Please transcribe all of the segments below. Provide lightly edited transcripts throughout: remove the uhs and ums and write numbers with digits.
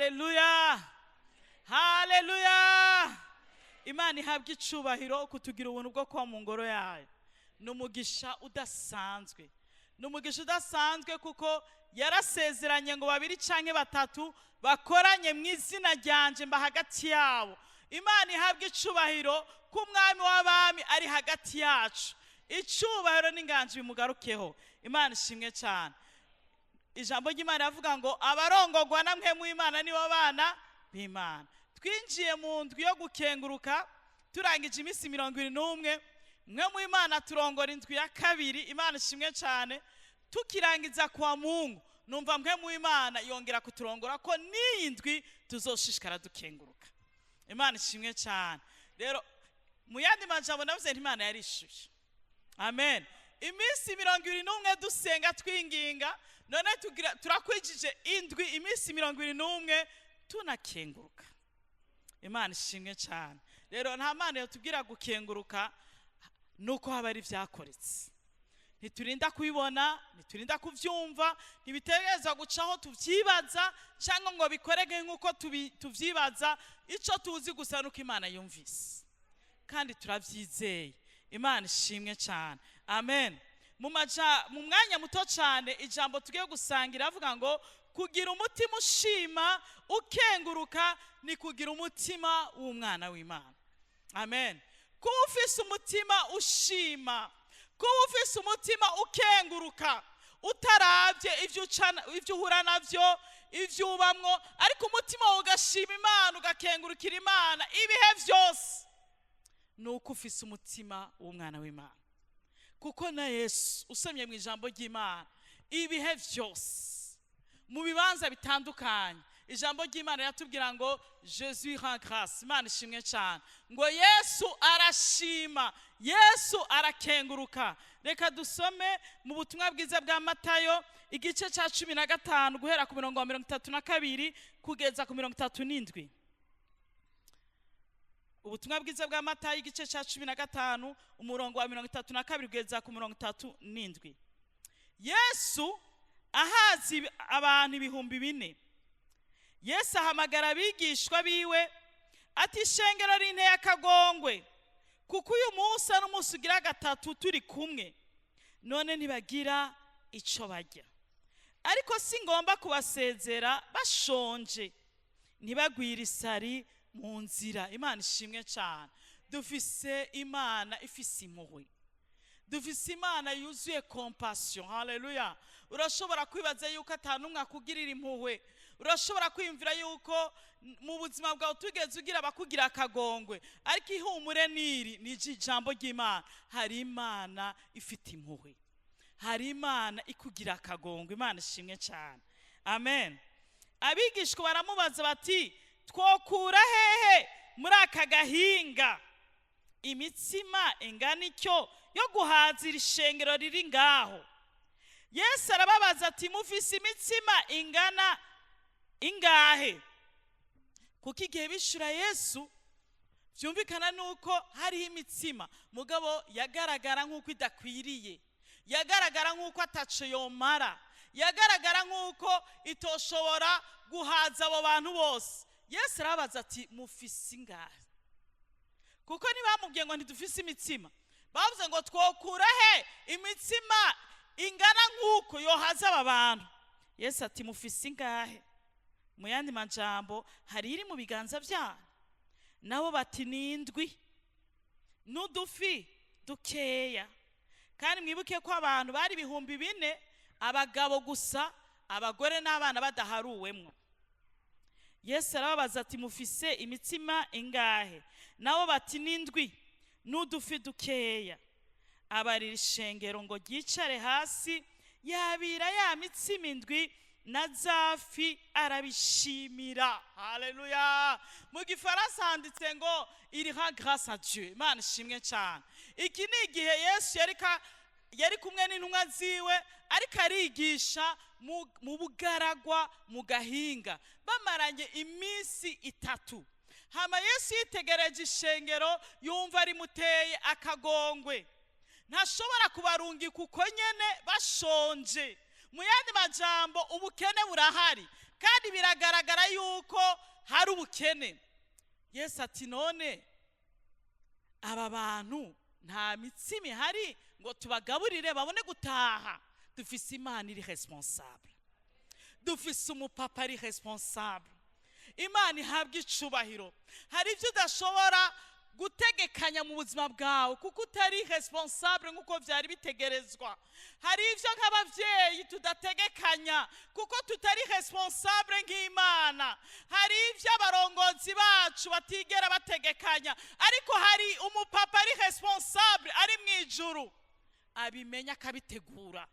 Haleluya, haleluya! Imana ihabwa icubahiro kutugira ubuntu bwo kuba mu ngoro yayo. Ni umugisha udasanzwe, ni umugisha udasanzwe, kuko yarasezeranye ngo babiri canke batatu bakoranye mu izina ryanje mba hagati yabo. Imana ihabwa icubahiro ko Umwami w'abami ari hagati yacu. Icubahiro n'inganji bimugarukeho. Imana ishimwe cyane. Ijambo ry'Imana riravuga ngo abarongorwa na Mpwemu w'Imana nibo bana b'Imana. Twinjiye mu ndwi yo gukenguruka, turangije iminsi 21. Mpwemu w'Imana turongora indwi ya kabiri. Imana ishimwe cyane. Tukirangiza kwa Mungu, numva Mpwemu w'Imana yongera kuturongora ko n'iyi ndwi tuzoshishikara dukenguruka. Imana ishimwe cyane. Rero mu yandi majambo navuze nti Imana yarishuye. Amen. Iminsi 21 dusenga, twinginga, none tugira turakwijije indwi, iminsi 21 tunakenguruka. Imana ishimwe cyane. Rero nta Mana yotubwira gukenguruka nuko haba ari ibyakoretse. Ntiturinda kubibona, ntiturinda kubyumva, ntibitegerezwa gucaho tubyibaza cyangwa ngo bikorege nk'uko tubyibaza. Icyo tuzi gusa nuko Imana yumvise kandi turabyizeye. Imana ishimwe cyane. Amen. Mu mwanya muto cyane, ijambo tugiye gusangira avuga ngo kugira umutima ushima ukenguruka ni kugira umutima w'umwana w'Imana. Amen. Kuba ufise umutima ushima, kuba ufise umutima ukenguruka, utarabye ibyo uhura nabyo, ibyo ubamwo, ariko umutima wawe ugashima Imana, ugakengurukira Imana ibihe byose, ni uko ufise umutima w'umwana w'Imana. Kuko na Yesu, usomye mu ijambo ry'Imana, ibihe byose, mu bibanza bitandukanye, ijambo ry'Imana riratubwira ngo "Jésus rend grâce". Imana ishimwe cyane. Ngo Yesu arashima, Yesu arakenguruka. Reka dusome mu Butumwa Bwiza bwa Matayo, igice cya 15, guhera ku murongo wa 32 kugeza ku 37. Ubutumwa Bwiza bwa Matayo, igice cya 15, umurongo wa 32 kugeza ku 37. Yesu ahazi abantu 4000, Yesu ahamagara abigishwa biwe ati: "Ishengero rinteye akagongwe, kuko uyu munsi ari umunsi ugira gatatu turi kumwe, none ntibagira icyo barya. Ariko si ngomba kubasezera bashonje, ntibagwire isari mu nzira." Imana ishimwe cyane. Dufise Imana ifise impuhwe, dufise Imana yuzuye compassion. Haleluya! Urashobora kwibaza yuko atanumwe akugirira impuhwe, urashobora kwiyumvira yuko mu buzima bwawe tugeze ugira abakugira akagongwe, ariko ihumure niri ni ijambo ry'Imana: hari Imana ifite impuhwe, hari Imana ikugira akagongwe. Imana ishimwe cyane. Amen. Abigishwa baramubaza bati: "Twokura hehe muri aka gahinga imitsima ingana icyo yo guhaza ishengero riri ngaho?" Yesu arababaza ati: "Mufise imitsima ingana ingahe?" Kuko igihe bishura Yesu, byumvikana nuko hariho imitsima, mugabo yagaragara nk'uko idakwiriye, yagaragara nk'uko ataco yomara, yagaragara nk'uko itoshobora guhaza abo bantu bose. Yesu arababaza ati: "Mufise ingahe?" Kuko ntibamubwiye ngo ntidufise imitsima, bavuze ngo twokura he imitsima ingana nk'uko yohaza aba bantu? Yesu ati: "Mufise ingahe?" Mu yandi majambo, hari iri mu biganza byanyu? Nabo bati: "Ni indwi n'udufi dukeya." Kandi mwibuke ko abantu bari 4000, abagabo gusa, abagore n'abana badaharuwemwo. Yesu arababaza ati: "Mufise imitsima ingahe?" Nabo bati: "N'indwi n'udufi dukeya." Abarira ishengero ngo ryicare hasi, yabira ya mitsima indwi na za fi, arabishimira. Haleluya! Mu Gifaransa handitse ngo "Il rend grâce à Dieu". Imana ishimwe cyane. Iki ni igihe Yesu yari kumwe n'intumwa ziwe, ariko arigisha mu bugaragwa, mu gahinga, bamaranye iminsi 3. Hama Yesu yitegereje ishengero, yumva rimuteye akagongwe, ntashobora kubarungika uko nyene bashonje. Mu yandi majambo, ubukene burahari. Kandi biragaragara yuko hari ubukene. Yesu ati: "None aba bantu nta mitsima ihari ngo tubagaburire babone gutaha?" Dufise Imana iri responsable, dufise umupapa ari responsable. Imana ihabwa icubahiro. Hari ibyo udashobora gutegekanya mu buzima bwawe kuko utari responsable nk'uko byari bitegerezwa. Hari ibyo nk'ababyeyi tudategekanya kuko tutari responsable nk'Imana. Hari ibyo abarongozi bacu batigera bategekanya, ariko hari umupapa ari responsable ari mu ijuru abimenya, akabitegura.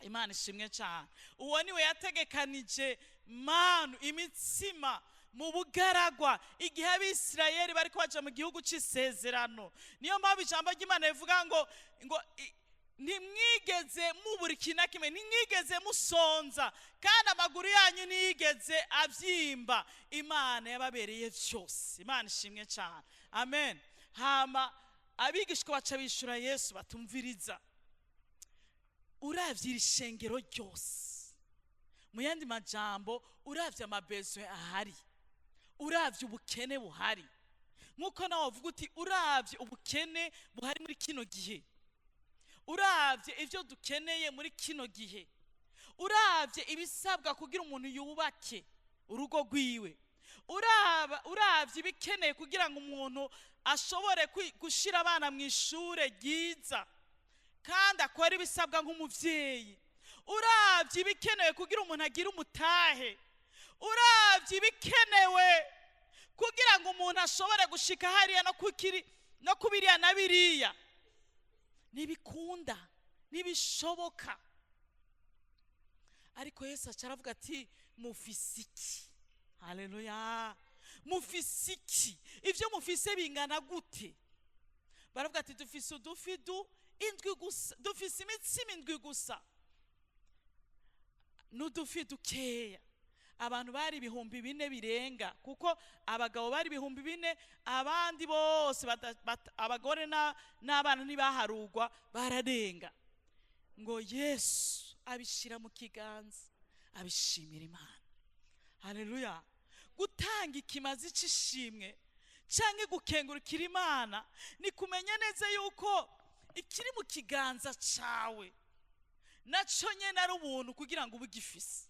Imana ishimwe cyane. Uwo niwe yategekanije manu, imitsima mu bugaragwa, igihe Abisirayeli bari baja mu gihugu cy'isezerano. Niyo mpamvu ijambo ry'Imana rivuga ngo ntimwigeze mubura ikintu na kimwe, ntimwigeze musonza, kandi amaguru yanyu ntiyigeze abyimba. Imana yababereye byose. Imana ishimwe cyane, amen. Hama abigishwa baca bishura Yesu, batumviriza: "Uravye iri shengero ryose, mu yandi majambo uravye ama besoins ahari, uravye ubukene buhari," nk'uko nawe wavuga uti uravye ubukene buhari muri kino gihe, uravye ibyo dukeneye muri kino gihe, uravye ibisabwa kugira umuntu yubake urugo rwiwe, uravye ibikeneye kugira ngo umuntu ashobore gushira abana mu ishure ryiza kandi akora ibisabwa nk'umuvyeyi, uravye ibikenewe kugira umuntu agire umutahe, uravye ibikenewe kugira ngo umuntu ashobore gushika hariya no kukiri no kubiriya na biriya, ntibikunda, ntibishoboka." Ariko Yesu aca aravuga ati: "Mufise iki?" Haleluya! "Mufise iki? Ibyo mufise bingana gute?" Baravuga ati: "Dufise udufi du indwi gusa, dufise imitsima indwi gusa n'udufi dukeya." Abantu bari 4000 birenga, kuko abagabo bari 4000, abandi bose abagore n'abana ntibaharugwa, bararenga. Ngo Yesu abishyira mu kiganza, abishimira Imana. Haleluya! Gutanga ikimazi cy'ishimwe cyangwa gukengurukira Imana ni kumenya neza yuko ikiri mu kiganza cyawe nacyo nyine ari ubuntu kugira ngo ube ugifise.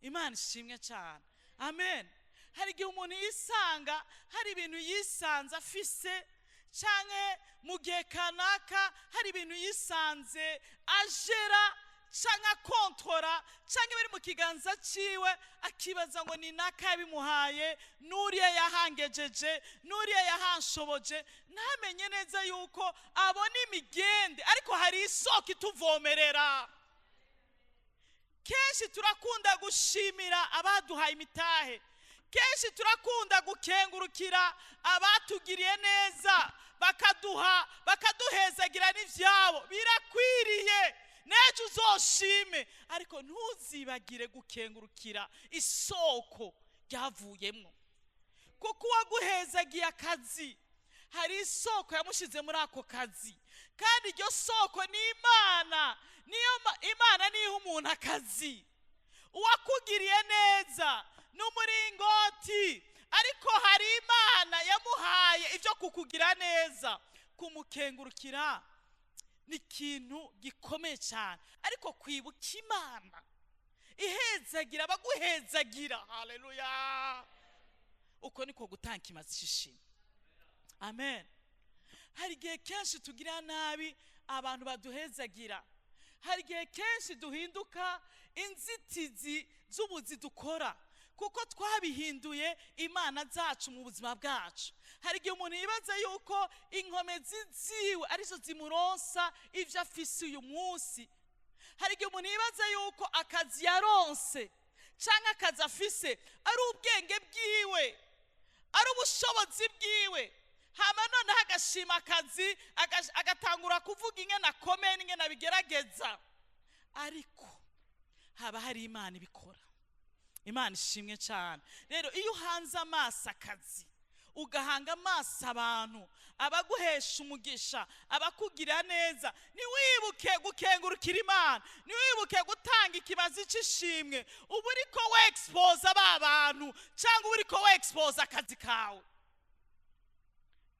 Imana ishimwe cyane, amen. Hari igihe umuntu yisanga hari ibintu yisanze afise, cyangwa mu gihe kanaka hari ibintu yisanze ajera cyangwa akontora cyangwa biri mu kiganza cyiwe, akibaza ngo ni naka yabimuhaye, n'uriya yahangejeje, n'uriya yahanshoboje, ntamenye neza yuko abona imigende, ariko hari isoko ituvomerera. Kenshi turakunda gushimira abaduhaye imitahe, kenshi turakunda gukengurukira abatugiriye neza, bakaduha, bakaduhezagira n'ibyabo. Birakwiriye, n'ejo uzoshime, ariko ntuzibagire gukengurukira isoko ryavuyemo, kuko uwaguhezagiye akazi hari isoko yamushyize muri ako kazi, kandi iryo soko ni Imana. Niyo Imana niha umuntu akazi. Uwakugiriye neza ni umuringoti, ariko hari Imana yamuhaye ibyo kukugira neza. Kumukengurukira ni ikintu gikomeye cyane, ariko kwibuka Imana ihezagira abaguhezagira, haleluya, uko niko gutanga ikimazi cy'ishimwe, amen. Hari igihe kenshi tugira nabi abantu baduhezagira. Hari igihe kenshi duhinduka inzitizi z'ubuzi dukora kuko twabihinduye imana zacu mu buzima bwacu. Hari igihe umuntu yibaza yuko inkomezi ziwe arizo zimuronsa ibyo afise uyu munsi. Hari igihe umuntu yibaza yuko akazi yaronse cyangwa akazi afise ari ubwenge bwiwe, ari ubushobozi bwiwe, hama noneho agashima akazi, agatangura kuvuga ingene akomeye n'ingene abigerageza, ariko haba hari Imana ibikora. Imana ishimwe cyane. Rero iyo uhanze amaso akazi Ugahanga amaso abantu, abaguhesha umugisha, abakugira neza, ntiwibuke gukengurukira Imana, ntiwibuke gutanga ikimazi cy'ishimwe. Uba uriko wexposa ba bantu, cyangwa uba uriko wexposa akazi kawe,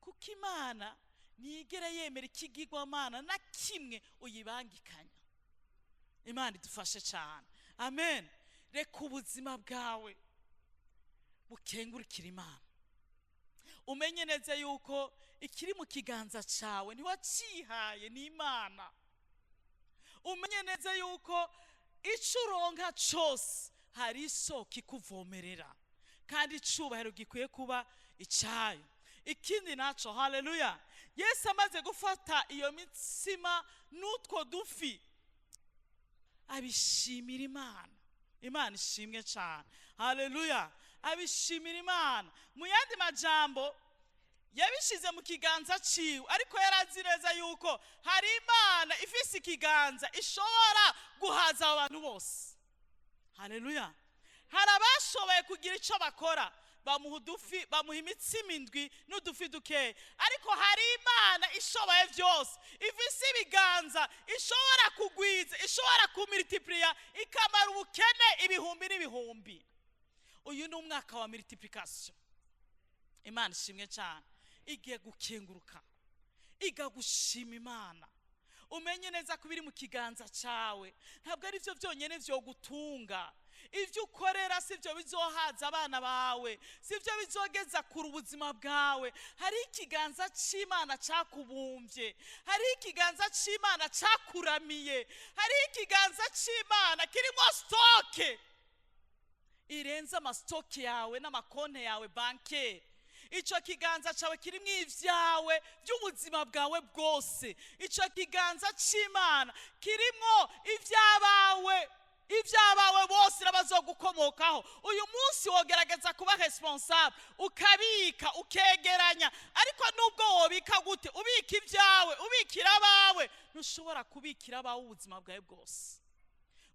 kuko Imana ntiyigera yemera ikigirwamana na kimwe uyibangikanya. Imana idufashe cyane. Amen. Reka ubuzima bwawe bukengurukira Imana. Umenye neza yuko ikiri mu kiganza cyawe ntiwacihaye, ni Imana. Umenye neza yuko icyo uronka cyose hari isoko ikuvomerera, kandi icubahiro gikwiye kuba icyayo. Ikindi naco, haleluya, Yesu amaze gufata iyo mitsima n'utwo dufi, abishimira Imana. Imana ishimwe cyane. Haleluya. Abishimira Imana. Mu yandi majambo, yabishize mu kiganza ciwe, ariko yarazi neza yuko hari Imana ifise ikiganza ishobora guhaza abo bantu bose. Haleluya. Hari abashoboye kugira icyo bakora, bamuha udufi, bamuha imitsima indwi n'udufi dukeya, ariko hari Imana ishoboye byose, ifise ibiganza, ishobora kugwiza, ishobora kumultiplier, ikamara ubukene ibihumbi n'ibihumbi. Uyu ni umwaka wa multiplication. Imana ishimwe cyane. Igiye gukenguruka, iga gushima Imana. Umenye neza ko ibiri mu kiganza cyawe ntabwo ari byo byonyine byo gutunga. Ibyo ukorera si byo bizohaza abana bawe, si byo bizogeza kure ubuzima bwawe. Hari ikiganza cy'Imana cyakubumbye, hari ikiganza cy'Imana cyakuramiye, hari ikiganza cy'Imana kirimo stock irenze amastock yawe n'amakonte yawe bancaire. Icyo kiganza cyawe kirimo ibyawe by'ubuzima bwawe bwose. Icyo kiganza cy'Imana kirimo ibyabawe, ibyabawe bose n'abazogukomokaho. Uyu munsi wogerageza kuba responsable, ukabika, ukegeranya, ariko nubwo wobika gute, ubika ibyawe, ubikira abawe, ntushobora kubikira abawe ubuzima bwawe bwose.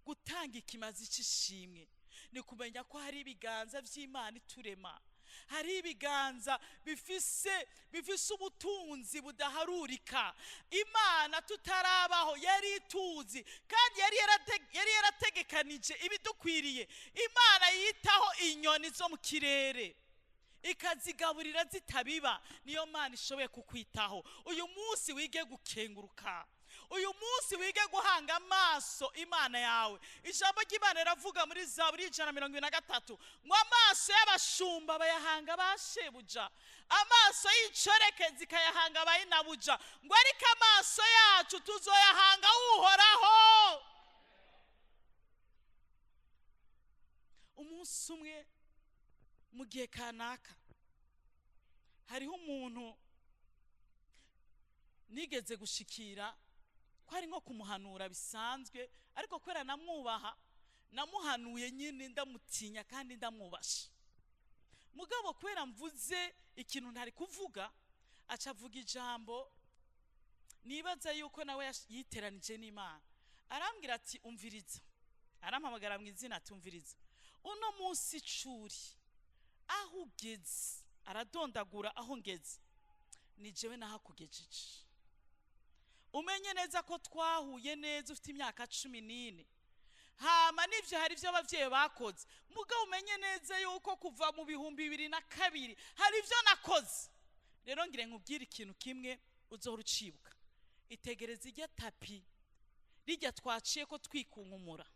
Gutanga ikimazi cy'ishimwe ni kumenya ko hari ibiganza by'Imana iturema, hari ibiganza bifise ubutunzi budaharurika. Imana tutarabaho yari ituzi, kandi yari yarategekanije ibidukwiriye. Imana yitaho inyoni zo mu kirere, ikazigaburira zitabiba, niyo Mana ishoboye kukwitaho. Uyu munsi wige gukenguruka, uyu munsi wige guhanga amaso Imana yawe. Ijambo ry'Imana riravuga muri Zaburi 123 ngo amaso y'abashumba bayahanga ba shebuja, amaso y'inshoreke zikayahanga ba inabuja, ngo ariko amaso yacu tuzoyahanga Uhoraho. Umunsi umwe mu gihe kanaka, hariho umuntu nigeze gushikira ko ari nko kumuhanura bisanzwe, ariko kubera namwubaha, namuhanuye nyine ndamutinya kandi ndamwubasha. Mugabo kubera mvuze ikintu ntari kuvuga, aca avuga ijambo nibaza yuko nawe yiteranije n'Imana. Arambwira ati umviriza, arampamagara mu izina ati umviriza, uno munsi curi aho ugeze, aradondagura aho ngeze, ni jewe nahakugejeje. Umenye neza ko twahuye neza ufite imyaka 14, hama n'ivyo hari ivyo abavyeyi bakoze, mugabo umenye neza yuko kuva mu 2002 hari ivyo nakoze. Rero ngire nkubwire ikintu kimwe uzohora ucibuka. Itegereze irya tapi rijya twaciye ko twikunkumura,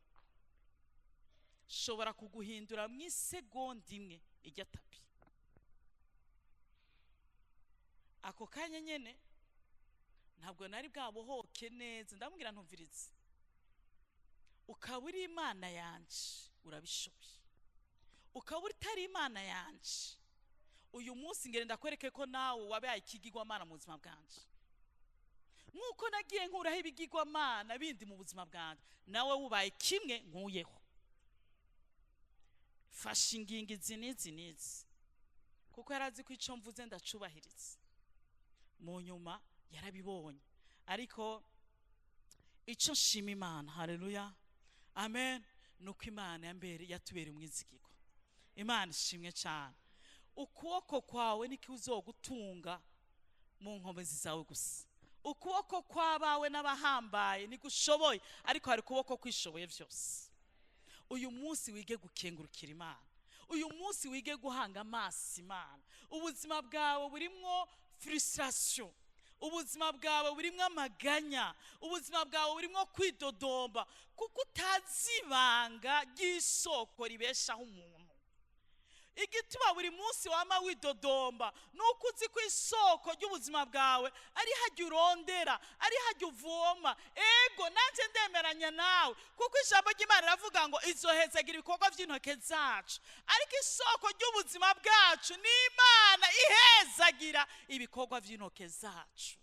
shobora kuguhindura mu isegonda imwe irya tapi. Ako kanya nyene ntabwo nari bwabohoke neza, ndamubwira ntumvirize, ukaba uri Imana yanje urabishoboye, ukaba utari Imana yanje uyu munsi ngere ndakwereke ko nawe wabaye ikigirwamana mu buzima bwanje. Nk'uko nagiye nkuraho ibigirwamana bindi mu buzima bwanje, nawe wubaye kimwe nkuyeho. Fasha ingingo izi n'izi n'izi, kuko yarazi ko ico mvuze ndacubahiriza. Mu nyuma yarabibonye, ariko ico nshima Imana, haleluya, amen, nuko Imana yambere yatubereye umwizigirwa. Imana ishimwe cyane. Ukuboko kwawe nikuzogutunga mu nkomezi zawe gusa. Ukuboko kw'abawe n'abahambaye ntigushoboye, ariko hari ukuboko kwishoboye byose. Uyu munsi wige gukengurukira Imana, uyu munsi wige guhanga amaso Imana. Ubuzima bwawe burimwo frustration, ubuzima bwawe burimwo amaganya, ubuzima bwawe burimwo kwidodomba, kuko utazi ibanga ry'isoko ribeshaho umuntu. Igituma buri munsi wama widodomba ni uko uzi ko isoko ry'ubuzima bwawe ari hajya urondera, ari hajya uvoma. Ego, nanjye ndemeranya nawe, kuko ijambo ry'Imana riravuga ngo izohezagira ibikorwa by'intoke zacu, ariko isoko ry'ubuzima bwacu ni Imana ihezagira ibikorwa by'intoke zacu.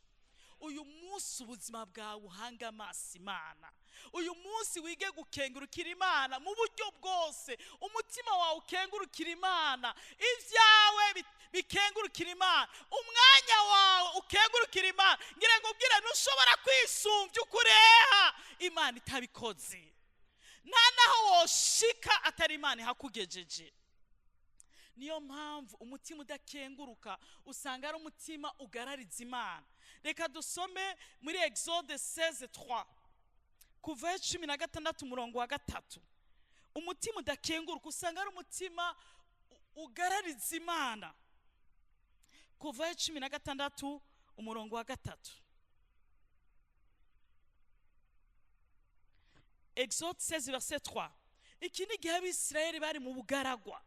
Uyu munsi ubuzima bwawe uhanga amaso Imana. Uyu munsi wige gukengurukira Imana mu buryo bwose. Umutima wawe ukengurukira Imana, ibyawe bikengurukira Imana, umwanya wawe ukengurukira Imana. Ngira ngo ubwire, ntushobora kwisumbya ukureha Imana itabikoze. Nta naho woshika atari Imana ihakugejeje. Niyo mpamvu umutima udakenguruka usanga ari umutima ugarariza Imana. Reka dusome muri Exode 16:3, kuva 16 umurongo wa 3. Umutima udakenguruka usanga ari umutima ugarariza Imana. Kuva 16 umurongo wa 3. Exode 16 verset 3. Iki ni igihe Abisirayeli bari mu bugaragwa,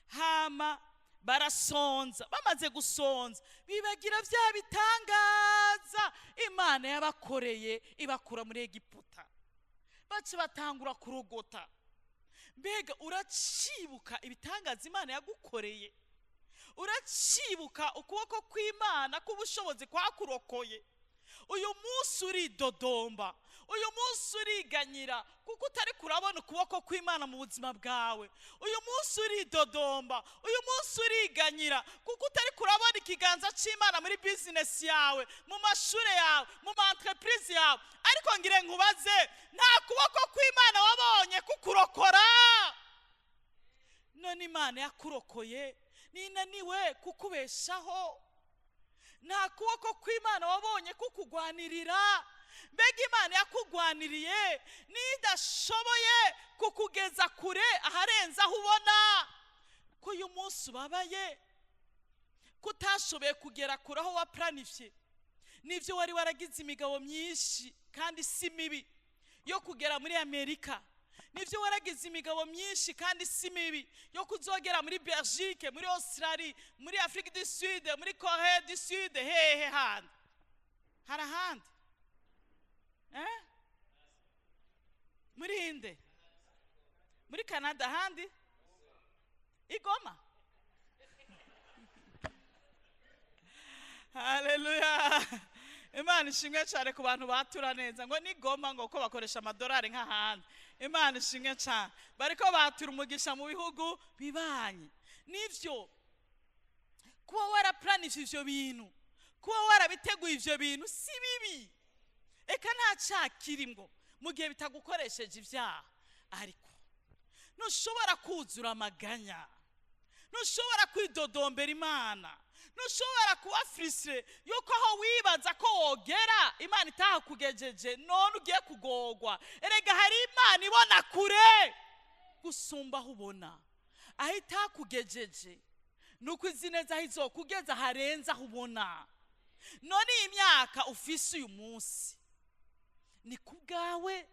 hama barasonza. Bamaze gusonza bibagira bya bitangaza Imana yabakoreye ibakura muri Egiputa, baca batangura kurogota. Mbega uracibuka ibitangaza Imana yagukoreye? Uracibuka ukuboko kw'Imana k'ubushobozi kwakurokoye? Uyu munsi uridodomba, uyu munsi uriganyira kuko utari kurabona ukuboko kw'Imana mu buzima bwawe. Uyu munsi uridodomba, uyu munsi uriganyira kuko utari kurabona ikiganza cy'Imana muri business yawe, mu mashuri yawe, mu ma entreprise yawe. Ariko ngire nkubaze, nta kuboko kw'Imana wabonye kukurokora? None Imana yakurokoye ninaniwe kukubeshaho? Nta kuboko kw'Imana wabonye kukugwanirira? Mbega Imana yakugwaniriye nidashoboye kukugeza kure aharenze aho ubona? Ko uyu munsi ubabaye, ko utashoboye kugera kure aho waplanifye, n'ibyo wari waragize imigabo myinshi kandi si mibi yo kugera muri Amerika, nivyo waragize imigabo myinshi kandi si mibi yo kuzogera muri Belgique, muri Australie, muri Afrique du Sud, muri Corée du Sud, hehe handi hari ahandi muri inde, muri Canada, handi Igoma. Haleluya. Imana ishimwe cyane ku bantu batura neza ngo ni Goma, ngo ko bakoresha amadolari nk'ahandi. Imana ishimwe cyane, bariko batura umugisha mu bihugu bibanye. Nivyo kuba waraplanije ivyo bintu, kuba warabiteguye ivyo bintu si bibi, eka nta cyakirimwo mu gihe bitagukoresheje ibyaha. Ariko ntushobora kuzura amaganya, ntushobora kwidodombera Imana, ntushobora kuba frustré yuko aho wibaza ko wogera Imana itahakugejeje, none ugiye kugogwa. Erega hari Imana ibona kure gusumba aho ubona. Aho itakugejeje nuko izi neza aho izokugeza harenze aho ubona. None iyi myaka ufise uyu munsi ni kubwawe?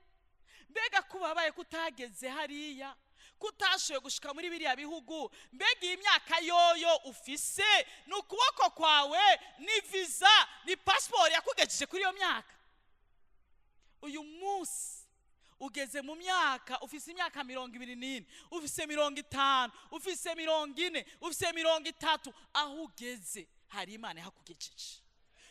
Mbega kubabaye kutageze hariya, kutashoboye gushika muri biriya bihugu, mbega iyi myaka yoyo ufise ni ukuboko kwawe, ni visa, ni passport yakugejeje kuri iyo myaka? Uyu munsi ugeze mu myaka, ufise imyaka 24, ufise 50, ufise 40, ufise 30, aho ugeze hari Imana yakugejeje.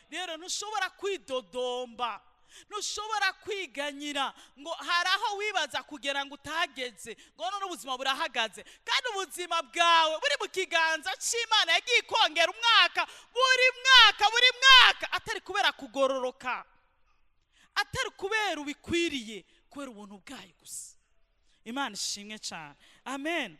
Rero ntushobora kwidodomba, ntushobora kwiganyira ngo hari aho wibaza kugera ngo utageze, ngo none ubuzima burahagaze. Kandi ubuzima bwawe buri mu kiganza cy'Imana yagiye ikongera umwaka, buri mwaka, buri mwaka, atari kubera kugororoka, atari kubera ubikwiriye, kubera ubuntu bwayo gusa. Imana ishimwe cyane. Amen.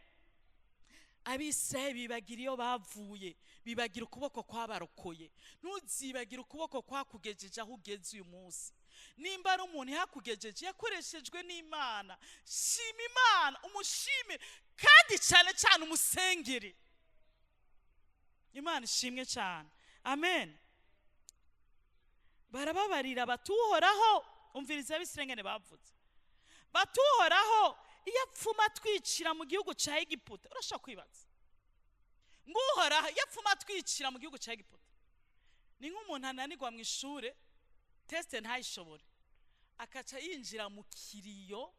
Abisirayeli bibagira iyo bavuye, bibagira ukuboko kwabarokoye. Ntuzibagire ukuboko kwakugejeje aho ugeze uyu munsi. Nimba ari umuntu yakugejeje, yakoreshejwe n'Imana, shima Imana, umushime, kandi cyane cyane umusengere. Imana ishimwe cyane, amen. Barababarira batuhoraho. Umviriza abisirayeli bavuze batuhoraho: "Iyo apfuma atwicira mu gihugu cya Egiputa." Urashobora kwibaza ngo Uhoraho iyo apfuma atwicira mu gihugu cya Egiputa. Ni nk'umuntu ananirwa mu ishuri, test ntayishobore, akaca yinjira mu kiriyo,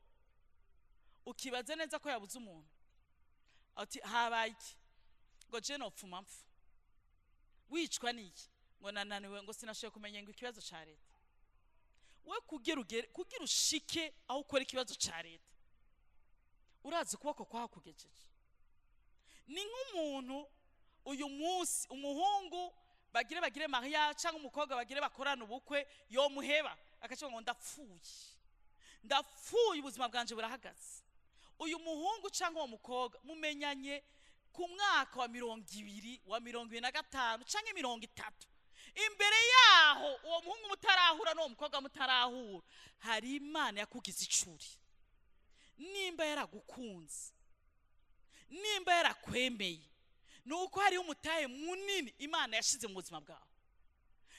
ukibaza neza ko yabuze umuntu. Ati: "Habaye iki?" Ngo: "Je nopfuma mpfa." "Wicwa n'iki?" Ngo: "Nananiwe," ngo: "Sinashoboye kumenya ngo ikibazo cya leta." We kugira ugere, kugira ushike aho ukora ikibazo cya leta, urazi ukuboko kwakugejeje. Ni nk'umuntu uyu munsi, umuhungu bagire mariage cyangwa umukobwa bagire bakorane ubukwe, yomuheba akavuga ngo: "Ndapfuye, ndapfuye, ubuzima bwanje burahagaze." Uyu muhungu cyangwa uwo mukobwa mumenyanye ku mwaka wa 20, wa 25 cyangwa 30. Imbere yaho, uwo muhungu mutarahura n'uwo mukobwa mutarahura, hari Imana yakugize icuri. Nimba yaragukunze, nimba yarakwemeye, ni uko hariho umutahe munini Imana yashyize mu buzima bwawe.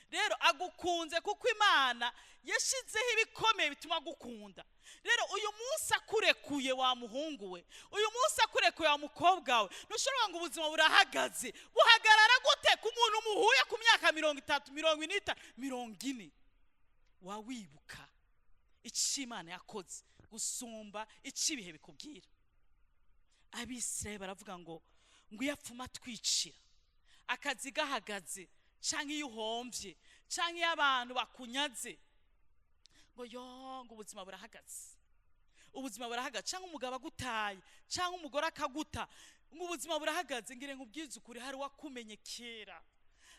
Rero agukunze kuko Imana yashyizeho ibikomeye bituma agukunda. Rero uyu munsi akurekuye wa muhungu we, uyu munsi akurekuye wa mukobwa we, ntushobora ngo ubuzima burahagaze. Buhagarara gute ku muntu muhuye ku myaka 30, 45, 40? Wawibuka icyo Imana yakoze gusumba icyo ibihe bikubwira. Abisirayeli baravuga ngo iyo apfuma atwicira, akazi gahagaze, cyangwa iyo uhombye, cyangwa iyo abantu bakunyaze, ngo yo, ngo ubuzima burahagaze, ubuzima burahagaze, cyangwa umugabo agutaye, cyangwa umugore akaguta, ngo ubuzima burahagaze. Ngire nkubwize ukuri, hari uwakumenye kera,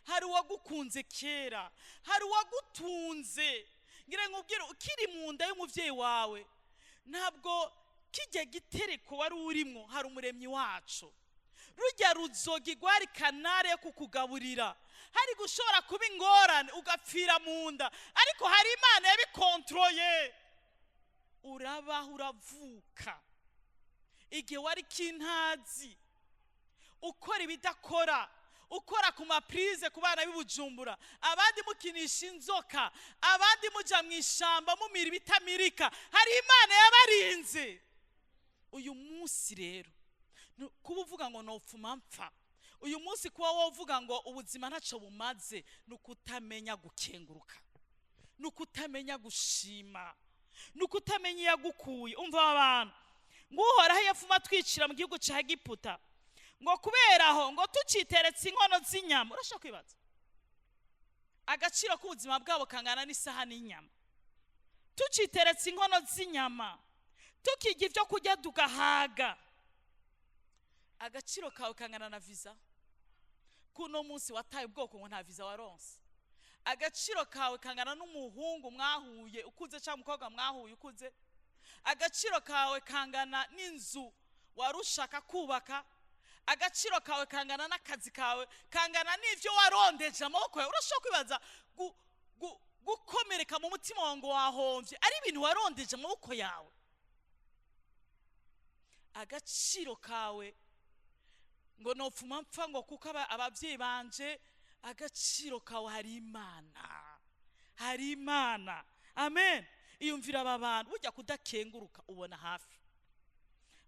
hari uwagukunze kera, hari uwagutunze. Ngire nkubwire, ukiri mu nda y'umubyeyi wawe, ntabwo kijya gitereko wari urimo, hari Umuremyi wacu. Rujya ruzogi rwari canal yo kukugaburira. Hari gushobora kuba ingorane ugapfira mu nda, ariko hari Imana yabikontroye, urabaho, uravuka. Igihe wari kintazi, ukora ibidakora, ukora ku ma prises ku bana b'Ibujumbura, abandi mukinisha inzoka, abandi muja mu ishamba mumira ibitamirika, hari Imana yabarinze. Uyu munsi rero kuba uvuga ngo nopfuma mpfa, uyu munsi kuba wovuga ngo ubuzima ntacyo bumaze, ni ukutamenya gukenguruka, ni ukutamenya gushima, ni ukutamenya iyo agukuye. Umva aba bantu ngo: "Uhoraho yafuma twicira mu gihugu cya Egiputa," ngo kubera aho ngo tuciteretse inkono z'inyama. Urashobora kwibaza agaciro k'ubuzima bwabo kangana n'isahani y'inyama. Tuciteretse inkono z'inyama, tukirya ibyo kurya tugahaga. Agaciro kawe kangana na visa. Kuno munsi wataye ubwoko ngo nta visa waronse. Agaciro kawe kangana n'umuhungu mwahuye ukuze cyangwa umukobwa mwahuye ukuze. Agaciro kawe kangana n'inzu wari ushaka kubaka. Agaciro kawe kangana n'akazi kawe, kangana n'ibyo warondeje amaboko yawe. Urashobora kwibaza gukomereka mu mutima wawe ngo wahombye, ari ibintu warondeje amaboko yawe. Agaciro kawe, ngo nopfuma mpfa ngo kuko ababyeyi banje. Agaciro kawe, hari Imana, hari Imana, amen. Iyumvira aba bantu, burya kudakenguruka ubona hafi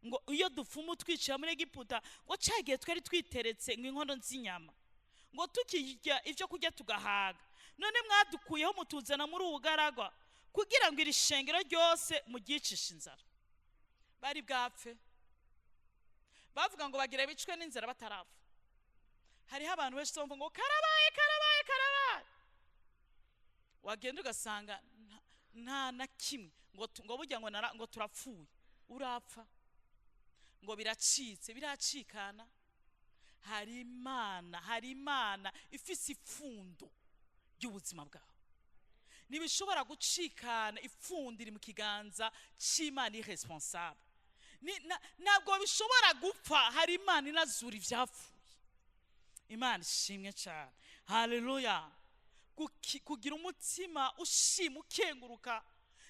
ngo iyo dupfuma utwicira muri Egiputa, ngo cyagihe twari twiteretse ngo inkono z'inyama, ngo tukirya ibyo kurya tugahaga. None mwadukuyeho mutuzana muri ubu bugaragwa kugira ngo iri shengero ryose muryicishe inzara. Bari bwapfe, bavuga ngo bagira bicwe n'inzara batarapfa. Hariho abantu benshi bumva ngo karabaye, karabaye, karabaye, wagenda ugasanga nta na kimwe, ngo burya ngo ngo turapfuye. Urapfa ngo biracitse, biracikana. Hari Imana, hari Imana ifise ipfundo ry'ubuzima bwawe. Ntibishobora gucikana. Ipfundo iri mu kiganza cy'Imana irresponsable. Ntabwo bishobora gupfa. Hari Imana inazura ivyapfuye. Imana ishimwe cyane, haleluya. Kugira umutima ushima, ukenguruka,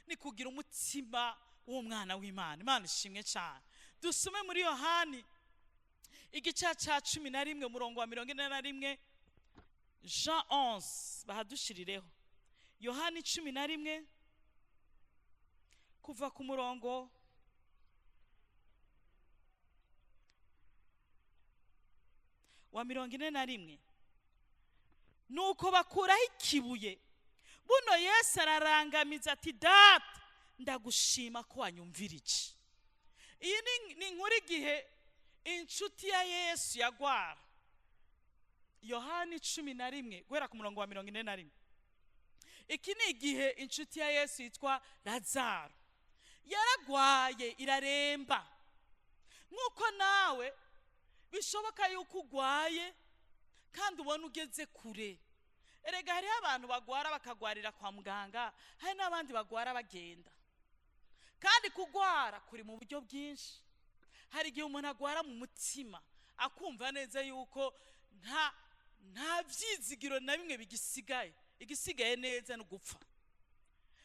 ni kugira umutima w'umwana w'Imana. Imana ishimwe cyane. Dusome muri Yohani igice cya 11, umurongo wa 41, Jean 11, bahadushirireho. Yohani 11, kuva ku murongo wa 41. Nuko bakuraho ikibuye. Buno Yesu ararangamiza ati: "Data, ndagushima ko wanyumvirije." Iyi ni inkuru igihe inshuti ya Yesu yagwara. Yohani 11, guhera ku murongo wa 41. Iki ni igihe inshuti ya Yesu yitwa Lazaro yaragwaye, iraremba. Nk'uko nawe bishoboka yuko ugwaye kandi ubona ugeze kure. Erega hariho abantu bagwara bakagwarira kwa muganga, hari n'abandi bagwara bagenda. Kandi kugwara kuri mu buryo bwinshi. Hari igihe umuntu agwara mu mutima, akumva neza yuko nta byizigiro na bimwe bigisigaye, igisigaye neza no gupfa.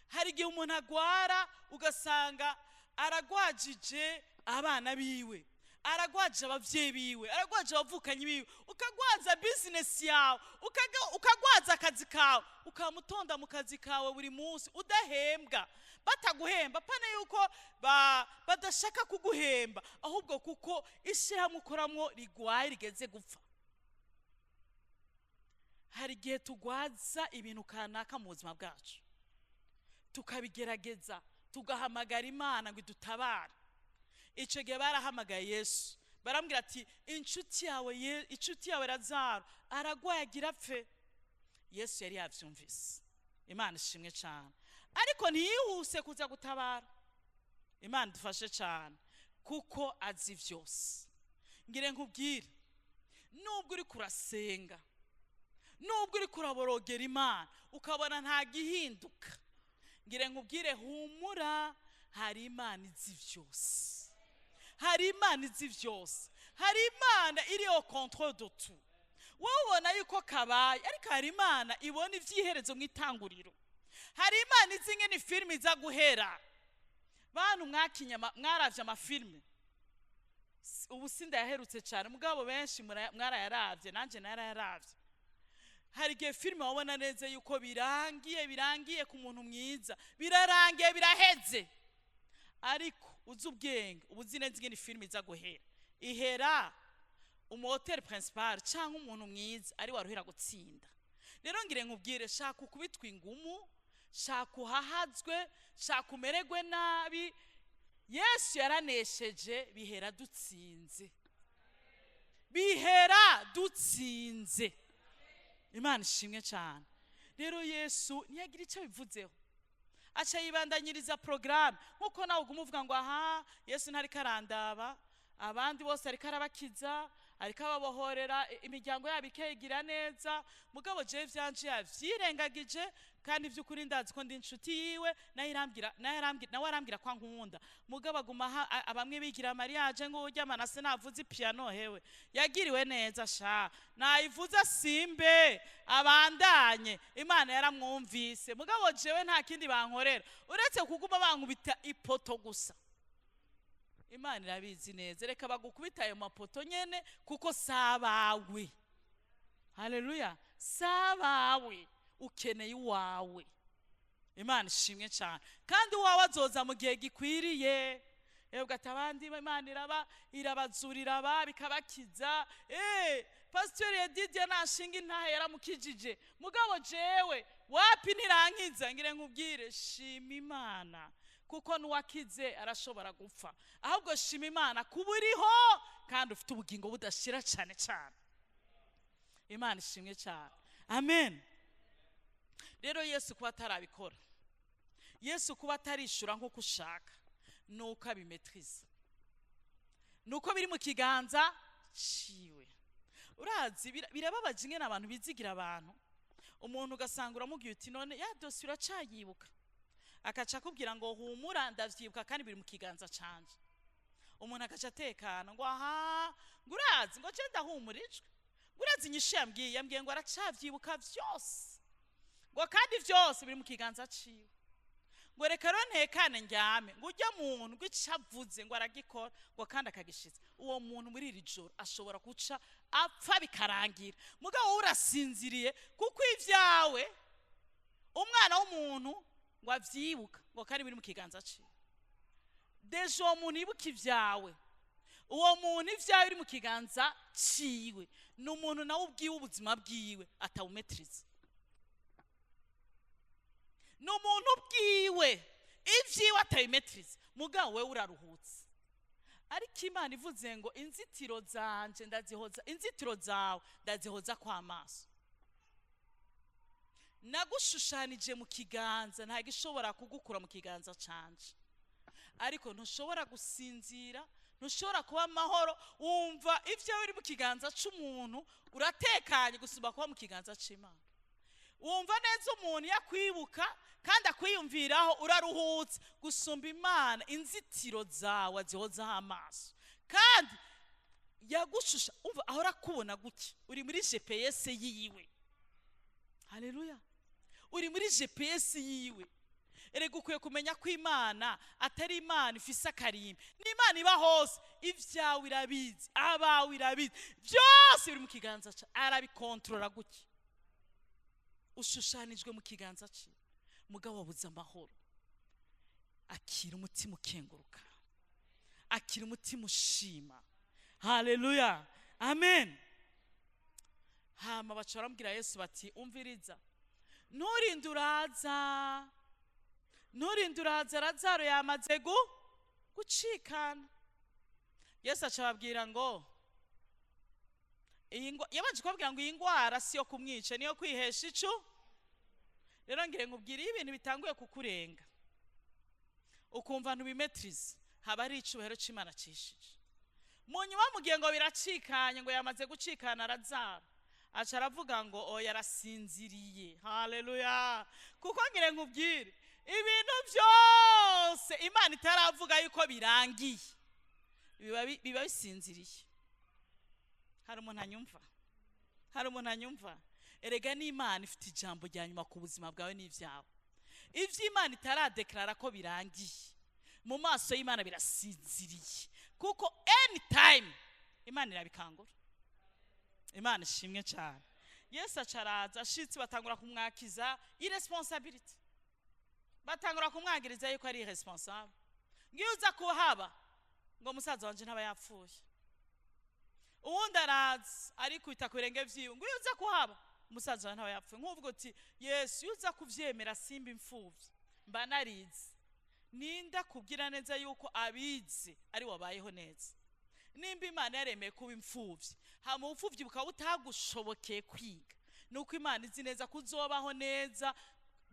Hari igihe umuntu agwara ugasanga aragwajije abana biwe, aragwaje abavyeyi biwe, aragwaje abavukanyi biwe, ukagwaza business yawe, ukagwaza akazi kawe, ukamutonda mu kazi kawe buri munsi udahembwa, bataguhemba, pana yuko badashaka kuguhemba, ahubwo kuko ishirahamwe ukoramwo rigwaye, rigeze gupfa. Hari igihe tugwaza ibintu kanaka mu buzima bwacu, tukabigerageza, tugahamagara Imana ngo idutabare. Icyo gihe barahamagaye Yesu, barambwira ati: "Inshuti yawe Lazaro aragwaye, agira apfe." Yesu yari yavyumvise. Imana ishimwe cyane. Ariko ntiyihuse kuza gutabara. Imana idufashe cyane, kuko azi vyose. Ngire nkubwire, nubwo uri kurasenga, nubwo uri kuraborogera Imana, ukabona nta gihinduka, ngire nkubwire, humura, hari Imana izi vyose. Hari Imana izi vyose. Hari Imana iri au contrôle de tout. Wowe ubona yuko kabaye, ariko hari Imana ibona ivyiherezo mw'itanguriro. Hari Imana izi ingene filime iza guhera. Bantu mwakinye mwaravye amafilime, ubu sindayaherutse cyane, mugabo benshi mwarayaravye, nanje narayaravye. Hari igihe filime wabona neza yuko birangiye, birangiye ku muntu mwiza, birarangiye, biraheze. Ariko uzi ubwenge, uba uzi neza ingene filime iza guhera. Ihera umu auteur principal cyangwa umuntu mwiza ari waruhera gutsinda. Rero ngire nkubwire, shaka ukubitwa ingumu, shaka uhahazwe, shaka umererwe nabi, Yesu yaranesheje, bihera dutsinze, bihera dutsinze. Imana ishimwe cyane. Rero Yesu ntiyagira icyo bivuzeho, aca yibandanyiriza programme. Nkuko nawe uguma uvuga ngo: "Aha Yesu ntariko arandaba, abandi bose ariko arabakiza, ariko ababohorera, imiryango yabo ikegira neza, mugabo jewe vyanje yavyirengagije. Kandi vy'ukuri ndazi ko ndi inshuti yiwe, nawe arambwira ko ankunda, mugabo aguma bamwe bigira mariage ngo urya Manase navuze piano, hewe yagiriwe neza sha, nayivuze simbe abandanye, Imana yaramwumvise, mugabo jewe nta kindi bankorera uretse kuguma bankubita ipoto gusa." Imana irabizi neza. Reka bagukubita ayo mapoto nyene, kuko sabawe. Haleluya, sabawe, ukeneye uwawe. Imana ishimwe cyane. Kandi uwawe azoza mu gihe gikwiriye. Yebwe ati: "Abandi Imana irabazurira, aba bikabakiza. Pasiteri Yedidiya nashinga intahe yaramukijije, mugabo jewe wapi, ntirankiza." Ngire nkubwire, shima Imana, kuko n'uwakize arashobora gupfa. Ahubwo shima Imana kuba uriho kandi ufite ubugingo budashira cyane cyane. Imana ishimwe cyane, amen. Rero Yesu kuba atarabikora, Yesu kuba atarishura nk'uko ushaka, nuko abimetriza, nuko biri mu kiganza ciwe. Urazi birababaje ingene abantu bizigira abantu. Umuntu ugasanga uramubwiye uti: "None ya dosiye uracayibuka?" Akaca akubwira ngo: "Humura, ndavyibuka kandi biri mu kiganza canje." Umuntu agaca atekana ngo aha, ngo urazi, ngo je ndahumurijwe, ngo urazi inyishu yambwiye, yambwiye ngo aracavyibuka vyose, ngo kandi vyose biri mu kiganza ciwe, ngo reka rero ntekane ndyame, ngo ujya muntu ngo ico avuze ngo aragikora, ngo kandi akagishitsa. Uwo muntu muri iri joro ashobora guca apfa bikarangira, mugabo wowe urasinziriye, kuko ivyawe umwana w'umuntu ngo avyibuka, ngo kandi biri mu kiganza ciwe. Déjà uwo muntu yibuka ivyawe, uwo muntu ivyawe biri mu kiganza ciwe, ni umuntu nawe ubwiwe ubuzima bwiwe atawumetiriza. Ni umuntu ubwiwe ivyiwe atabimetiriza, mugabo wewe uraruhutse. Ariko Imana ivuze ngo inzitiro zanje ndazihoza, inzitiro zawe ndazihoza kw'amaso, nagushushanije mu kiganza, nta gishobora kugukura mu kiganza canje. Ariko ntushobora gusinzira, ntushobora kuba amahoro, wumva ivyo biri mu kiganza c'umuntu uratekanye gusumba kuba mu kiganza c'Imana. Wumva neza umuntu yakwibuka kandi akwiyumviraho, uraruhutse gusumba Imana. Inzitiro zawe azihozaho amaso, kandi yagushusha, umva ahora akubona gutya, uri muri GPS yiwe. Haleluya, uri muri GPS yiwe. Erega ukwiye kumenya ko Imana atari Imana ifise akarimbi, ni Imana iba hose, ivyawe irabizi, abawe irabizi, byose biri mu kiganza cye, arabikontorora gutya. Ushushanijwe mu kiganza cye, mugabo wabuze amahoro. Akira umutima ukenguruka, akira umutima ushima. Haleluya, amen. Hama baca baramubwira Yesu bati umviriza, nturinde uraza, nturinde uraza, Lazaro yamaze gucikana. Yesu aca ababwira ngo iyi yabanje kubabwira ngo iyi ngwara si yo kumwica, niyo kwihesha icu. Rero ngire nkubwire, iyo ibintu bitanguye kukurenga ukumva ntubimetirize, haba ari icubahiro c'Imana cishije. Mu nyuma mugiye ngo biracikanye, ngo yamaze gucikana Lazaro, aca aravuga ngo oya, arasinziriye. Haleluya. Kuko ngire nkubwire, ibintu byose Imana itaravuga yuko birangiye biba bisinziriye. Hari umuntu anyumva? Hari umuntu anyumva? Erega n'Imana ifite ijambo rya nyuma ku buzima bwawe n'ibyawe. Ivyo Imana itaradeklarara ko birangiye, mu maso y'Imana birasinziriye, kuko anytime Imana irabikangura. Imana ishimwe cyane. Yesu acaraza, ashitse batangura kumwakiza irresponsibility, batangura kumwagiriza yuko ari irresponsable. Ngiyo uza kuhaba ngo musaza wanje ntaba yapfuye. Uwundi araza arikubita ku birenge vyiwe ngo iyo uza kuhaba umusaza wawe ntaba yapfuye. Nk'uvuga uti Yesu, iyo uza kuvyemera simba imfuvyi mba narize. Ninda kubwira neza yuko abize ari wabayeho neza. Nimba Imana yaremeye kuba imfuvyi, hama ubupfuvyi bukaba butagushobokeye kwiga, nuko Imana izi neza kuzobaho neza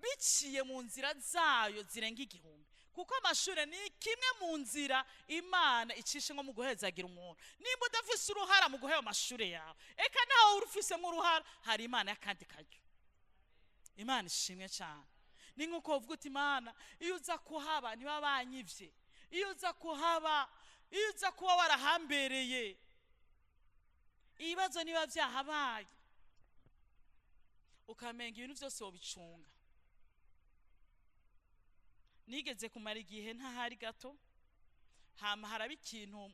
biciye mu nzira zayo zirenga igihumbi. Kuko amashure ni kimwe mu nzira Imana icishe nko mu guhezagira umuntu. Nimba udafise uruhara mu guheba amashure yawe, eka nawe urufisemo uruhara, hari Imana y'akandi karyo. Imana ishimwe cyane. Ni nk'uko uvuga uti Imana, iyo uza kuhaba ntiba banyivye, iyo uza kuhaba, iyo uza kuba warahambereye, ibibazo niba byahabaye, ukamenga ibintu byose wobicunga. Nigeze kumara igihe ntahari gato, hama haraba ikintu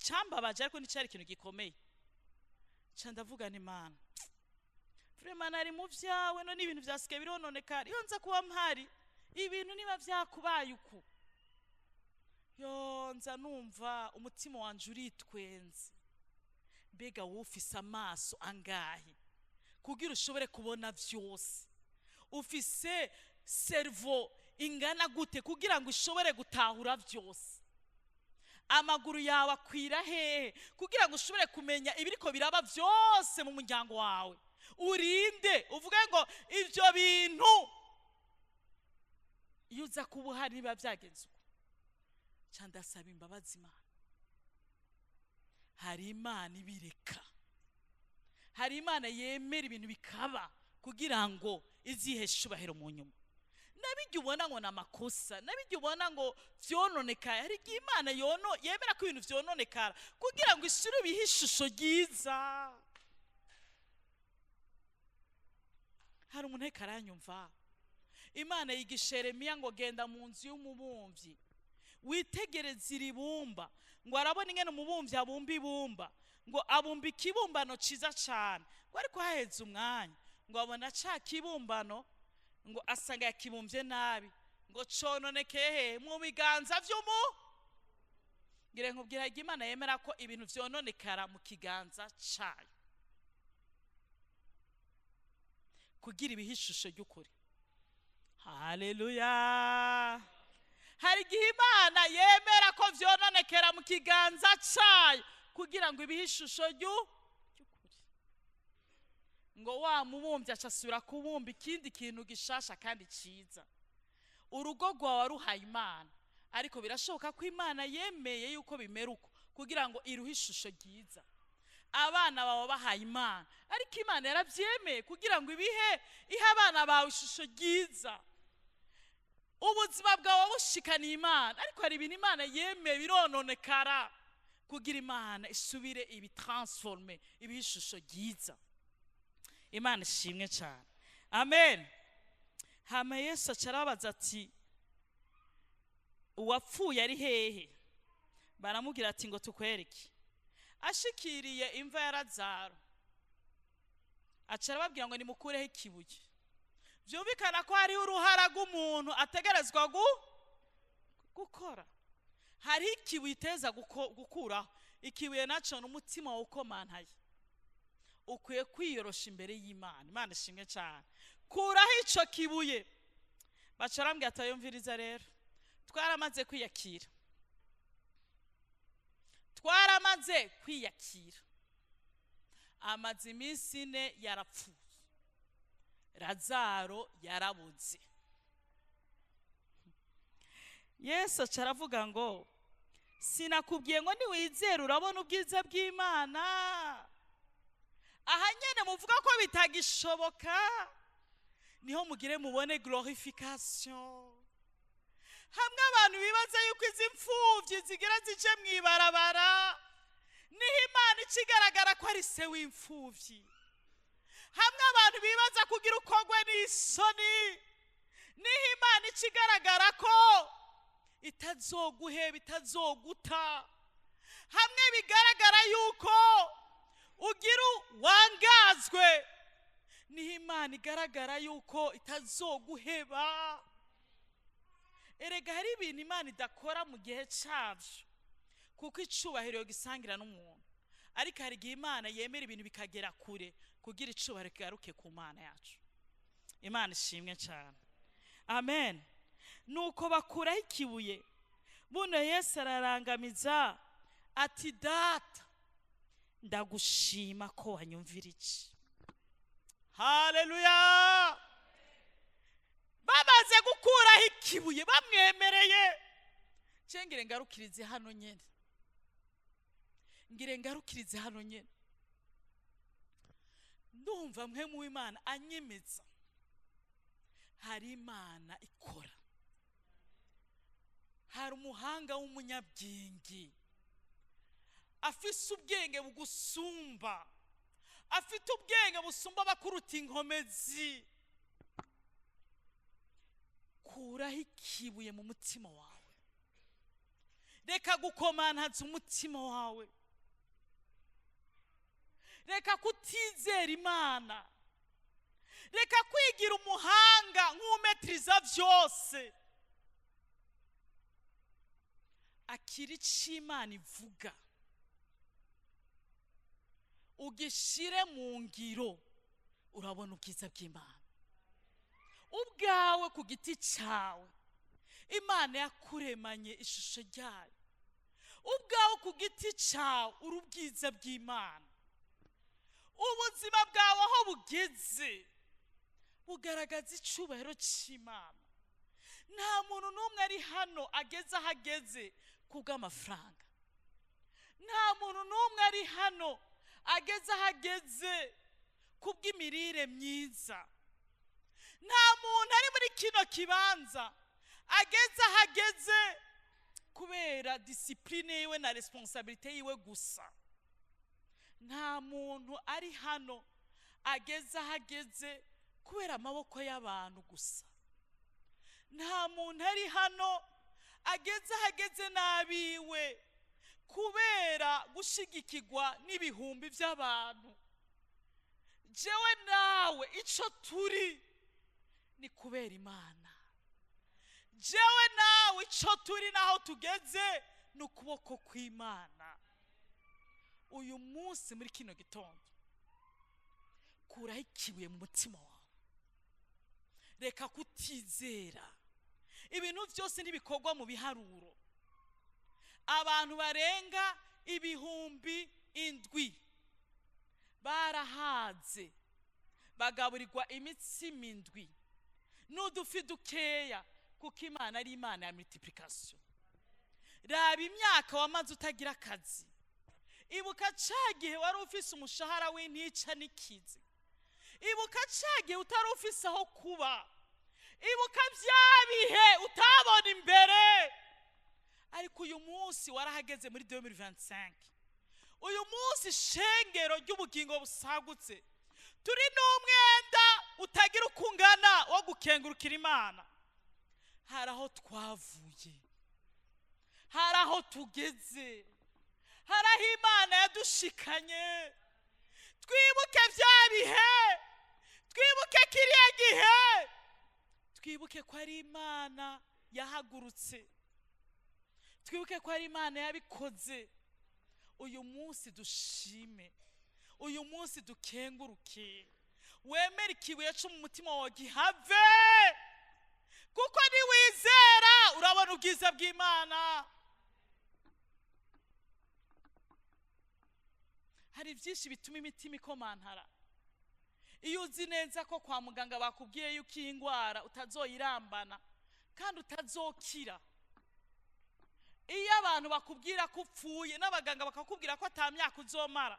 cambabaje, ariko nticari ikintu gikomeye. Ca ndavuga nti Imana, vraiment nari mu vyawe, none ibintu vyasigaye birononekara. Iyo nza kuba mpari, ibintu niba vyakubaye uku, yo nza numva umutima wanje uritwenze. Mbega wowe ufise amaso angahe kugira ushobore kubona vyose? Ufise cerveau ingana gute kugira ngo ushobore gutahura vyose? Amaguru yawe akwira hehe kugira ngo ushobore kumenya ibiriko biraba vyose mu muryango wawe? Urinde uvuge ngo ivyo bintu iyo uza kuba uhari niba byagenze uko. Ca ndasaba imbabazi Imana. Hari Imana ibireka, hari Imana yemera ibintu bikaba kugira ngo iziheshe icubahiro mu nyuma. Nabijya ubona ngo ni amakosa, nabijya ubona ngo vyononekaye, hari igihe Imana yono yemera ko ibintu vyononekara kugira ngo ishure bihe ishusho ryiza. Hari umuntu ariko aranyumva? Imana yigisha Yeremiya ngo genda mu nzu y'umubumvyi witegereze iri bumba, ngo arabona ingene umubumvyi abumba ibumba, ngo abumba ikibumbano ciza cane, ngo ariko haheze umwanya ngo abona ca kibumbano ngo asanga yakibumvye nabi, ngo cononekeye he mu biganza vy'umu. Ngire nkubwira ko Imana yemera ko ibintu vyononekara mu kiganza cayo kugira ibihe ishusho ry'ukuri. Haleluya! Hari igihe Imana yemera ko vyononekera mu kiganza cayo kugira ngo ibihe ishusho ry'ukuri. Ngo wa mubumbyi aca asubira kubumba ikindi kintu gishasha kandi ciza. Urugo rwawe waruhaye Imana, ariko birashoboka ko Imana yemeye yuko bimera uko kugira ngo iruhe ishusho ryiza. Abana bawe bahaye Imana, ariko Imana yaravyemeye kugira ngo ibihe ihe abana bawe ishusho ryiza. Ubuzima bwawe bushikaniye Imana, ariko hari ibintu Imana yemeye birononekara kugira Imana isubire ibitransforme ibihe ishusho ryiza. Imana ishimwe cyane, amen. Hama Yesu aca arababaza ati uwapfuye ari hehe? Baramubwira ati ngo tukwereke. Ashikiriye imva ya Lazaro aca arababwira ngo nimukureho ikibuye. Vyumvikana ko hariho uruhara rw'umuntu ategerezwa gukora. Hariho ikibuye iteza gukuraho. Ikibuye naco ni umutima wawe ukomantaye. Ukwiye kwiyorosha imbere y'Imana. Imana ishimwe cyane. Kuraho ico kibuye. Baca arambwira ati ayumviriza rero, twaramaze kwiyakira, twaramaze kwiyakira. Amaze iminsi 4 yarapfuye, Lazaro yarabuze. Yesu aca aravuga ngo sinakubwiye ngo niwizera urabona ubwiza bw'Imana? Aha nyene muvuga ko bitagishoboka, niho mugire mubone glorification. Hamwe abantu bibaza yuko izi mfuvyi zigira zije mw'ibarabara, niho Imana ikigaragara ko ari se w'imfuvyi. Hamwe abantu bibaza kugira ukogwe n'isoni, niho Imana ikigaragara ko itazoguheba, itazoguta. Hamwe bigaragara yuko ugira wangazwe, niho Imana igaragara yuko itazoguheba. Erega hari ibintu Imana idakora mu gihe cyavyo kuko icubahiro gisangira n'umuntu, ariko hari igihe Imana yemera ibintu bikagera kure kugira icubahiro kigaruke ku Mana yacu. Imana ishimwe cyane, amen. Nuko bakuraho ikibuye, buno Yesu ararangamiza ati Data ndagushima ko wanyumvira iki. Haleluya! Bamaze gukuraho ikibuye bamwemereye. Cengire ngarukirize hano nyene, ngire ngarukirize hano nyene. Ndumva mwe mu Imana anyemeza hari Imana ikora, hari umuhanga w'umunyabwenge afise ubwenge bugusumba, afite ubwenge busumba abakuruta inkomezi. Kuraho ikibuye mu mutima wawe, reka gukomantaza umutima wawe, reka kutizera Imana, reka kwigira umuhanga nk'umetiriza vyose. Akira ico Imana ivuga ugishire mu ngiro, urabona ubwiza bw'Imana. Ubwawe ku giti cyawe Imana yakuremanye ishusho ryayo. Ubwawe ku giti cyawe uri ubwiza bw'Imana. Ubuzima bwawe aho bugeze bugaragaza icubahiro cy'Imana. Nta muntu n'umwe ari hano ageze aho ageze kubw'amafaranga. Nta muntu n'umwe ari hano ageze aho ageze kubw'imirire myiza. Nta muntu ari muri kino kibanza, ageze aho ageze kubera discipline yiwe na responsabilité yiwe gusa. Nta muntu ari hano ageze aho ageze kubera amaboko y'abantu gusa. Nta muntu ari hano ageze aho ageze n'abiwe kubera gushigikirwa n'ibihumbi by'abantu. Jewe nawe ico turi ni kubera Imana. Jewe nawe ico turi naho tugeze ni ukuboko kw'Imana. Uyu munsi muri kino gitondo, kuraho ikibuye mu mutima wawe, reka kutizera. Ibintu byose ntibikorwa mu biharuro. Abantu barenga 7000 barahaze, bagaburirwa imitsima 7 n'udufi dukeya, kuko Imana ari Imana ya multiplication. Raba imyaka wamaze utagira akazi, ibuka ca gihe wari ufise umushahara w'intica n'ikizi, ibuka ca gihe utari ufise aho kuba, ibuka vya bihe utabona imbere. Ariko uyu munsi warahageze muri 2025. Uyu munsi shengero ry'ubugingo busagutse, turi n'umwenda utagira uko ungana wo gukengurukira Imana. Hari aho twavuye, hari aho tugeze, hari aho Imana yadushikanye. Twibuke vya bihe, twibuke kiriya gihe, twibuke ko ari Imana yahagurutse, twibuke ko ari Imana yabikoze. Uyu munsi dushime, uyu munsi dukenguruke. Wemere ikibuye cyo mu mutima wawe gihave, kuko niwizera urabona ubwiza bw'Imana. Hari byinshi bituma imitima ikomantara. Iyo uzi neza ko kwa muganga bakubwiye yuko iyi ndwara utazoyirambana kandi utazokira, iyo abantu bakubwira ko upfuye n'abaganga bakakubwira ko ata myaka uzomara,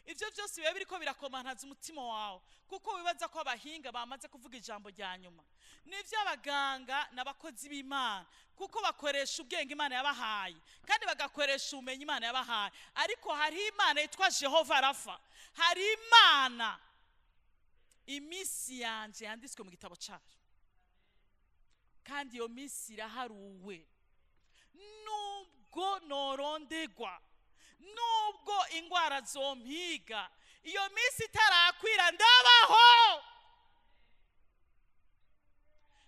ivyo byose biba biriko birakomantaza umutima wawe, kuko wibaza ko abahinga bamaze kuvuga ijambo rya nyuma. Nivyo abaganga n'abakozi b'Imana, kuko bakoresha ubwenge Imana yabahaye kandi bagakoresha ubumenyi Imana yabahaye. Ariko hari Imana yitwa Jehova Rafa, hari Imana iminsi yanje yanditswe mu gitabo cayo, kandi iyo minsi iraharuwe. Nubwo norondegwa, nubwo ingwara zompiga, iyo minsi itarakwira ndabaho.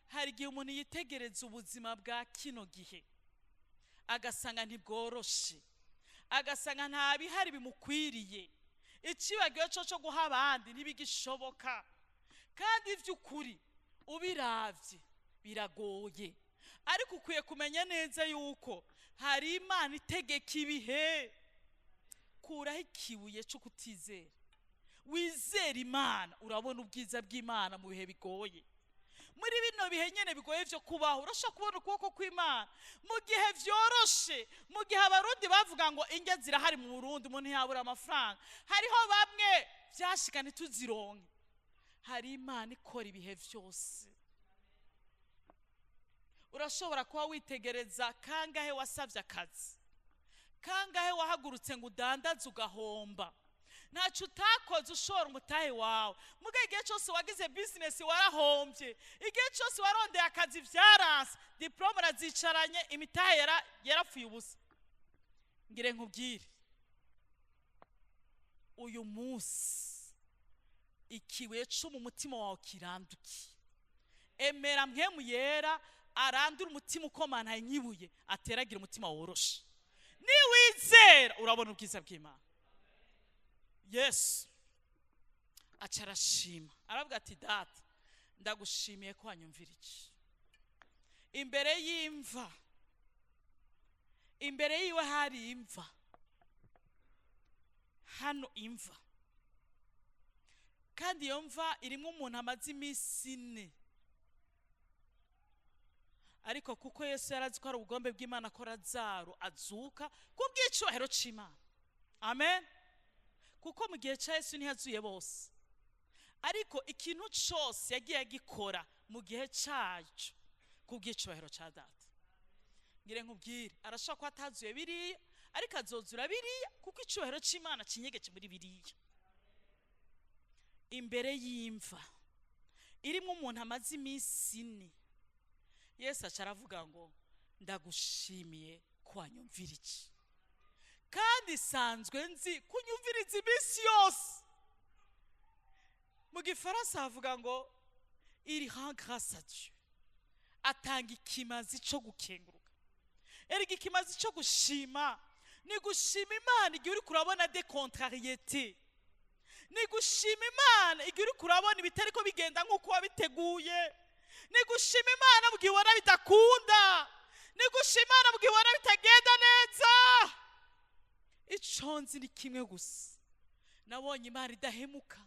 Hari igihe umuntu yitegereza ubuzima bwa kino gihe agasanga ntibworoshe, agasanga nta bihari bimukwiriye, icibagiwe cyo cyo guha abandi ntibigishoboka. Kandi ivy'ukuri ubiravye biragoye, ariko ukwiye kumenya neza yuko hari Imana itegeka ibihe. Kuraho ikibuye cyo kutizera, wizere Imana, urabona ubwiza bw'Imana mu bihe bigoye. Muri bino bihe nyene bigoye vyo kubaho, urashobora kubona ukuboko kw'Imana. Mu gihe vyoroshe, mu gihe abarundi bavuga ngo indya zirahari mu Burundi, umuntu ntiyabura amafaranga, hariho bamwe vyashika ntituzironke. Hari Imana ikora ibihe vyose. Urashobora kuba witegereza kangahe wasavye akazi, kangahe wahagurutse ngo udandaze ugahomba, ntacyo utakoze ushora umutahe wawe. Muga igihe cyose wagize business warahombye, igihe cyose warondeye akazi vyaranse, diplome urazicaranye, imitahe yarapfuye ubusa. Ngire nkubwire, uyu munsi ikibuye cyo mu mutima wawe kirandukiye. Emera mpwemu yera arandura umutima ukomana nyibuye, ateragira umutima woroshe. Niwizera urabona ubwiza bw'Imana. Yesu aca arashima, aravuga ati Data, ndagushimiye ko wanyumvira iki. Imbere y'imva, imbere yiwe hari imva, hano imva, kandi iyo mva irimo umuntu amaze iminsi 4. Ariko kuko Yesu yarazi ko ari ubugombe bw'Imana ko Lazaro azuka kubw'icubahiro c'Imana. Amen. Kuko mu gihe ca Yesu ntiyazuye bose, ariko ikintu cose yagiye agikora Mu gihe cyacu, kubw'icubahiro ca Data. Ngire nkubwire, arashobora kuba atazuye biriya, ariko azozura biriya, kuko icubahiro c'Imana kinyegeje muri biriya. Imbere y'imva irimo umuntu amaze iminsi 4, Yesu aca aravuga ngo: "Ndagushimiye ko wanyumvira iki, kandi sanzwe nzi kunyumviriza iminsi yose." Mu Gifaransa havuga ngo "il rend grâce à Dieu", atanga ikimazi cyo gukenguruka. Erega ikimazi cyo gushima ni gushima Imana igihe uri kurabona des contrariétés, ni gushima Imana igihe uri kurabona ibitari ko bigenda nk'uko wabiteguye, ni gushima Imana mu gihe ubona bidakunda, ni gushima Imana mu gihe ubona bitagenda neza. Ico nzi ni kimwe gusa: nabonye Imana idahemuka.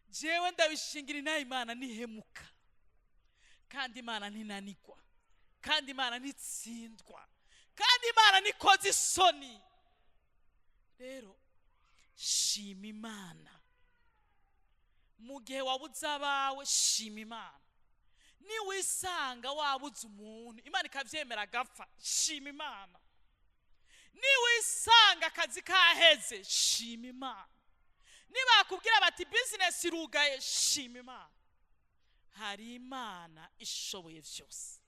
Jewe ndabishingira inaha, Imana ntihemuka, kandi Imana ntinanigwa, kandi Imana ntitsindwa, kandi Imana ntikoze isoni. Rero shima Imana mu gihe wabuze abawe, shima Imana niwisanga wabuze umuntu, Imana ikabyemera agapfa, shima Imana niwisanga akazi kaheze, shima Imana nibakubwira bati bizinesi irugaye, shima Imana. Hari Imana ishoboye byose.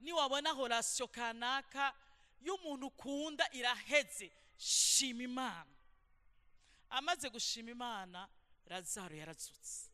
Niwabona relation kanaka y'umuntu ukunda iraheze, shima Imana. Amaze gushima Imana, Lazaro yarazutse.